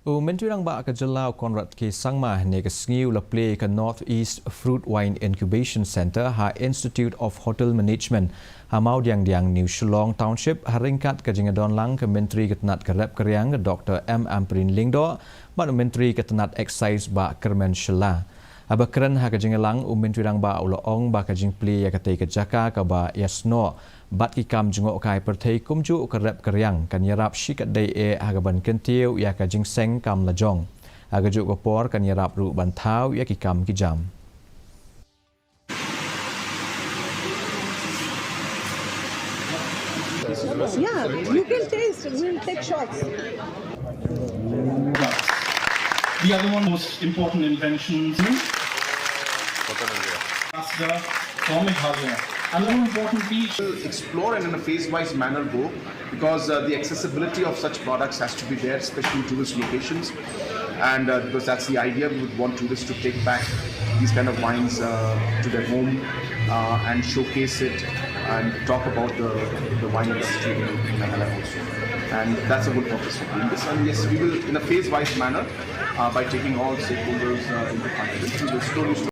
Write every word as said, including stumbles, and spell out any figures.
U Myntri Rangbah ka jylla u Conrad K Sangma hynne ka sngi u la plie ka North East Fruit Wine Incubation Centre ha Institute of Hotel Management ha Mawdiangdiang, New Shillong Township, ha ryngkat ka jingdonlang ka Myntri ka tnat ka rep ka riang, Doctor M Ampareen Lyngdoh, bad u Myntri ka tnat Excise, Bah Kyrmen Shylla. Haba kren ha ka jingïalang, u Myntri Rangbah u la ong ba ka jingplie ïa katei ka jaka kaba ïasnoh bad ki kam jngohkai pyrthei kumjuh ka rep ka riang kan ïarap shikatdei eh ha kaban kyntiew ïa ka jingseng kam lajong. Ha kajuh ka por kan ïarap ruh ban thaw ïa ki kam ki jam. Yeah, you can taste. We'll take shots. The other one, most important inventions. Ambassador for Meghalaya. And more importantly, Explore and in a phase-wise manner go, because uh, the accessibility of such products has to be there, especially in tourist locations. And uh, because that's the idea, we would want tourists to take back these kind of wines uh, to their home uh, and showcase it and talk about the, the wine industry in Meghalaya also. And that's the whole purpose of doing this. And yes, we will, in a phase-wise manner, uh, by taking all stakeholders uh, into confidence, we will slowly, slowly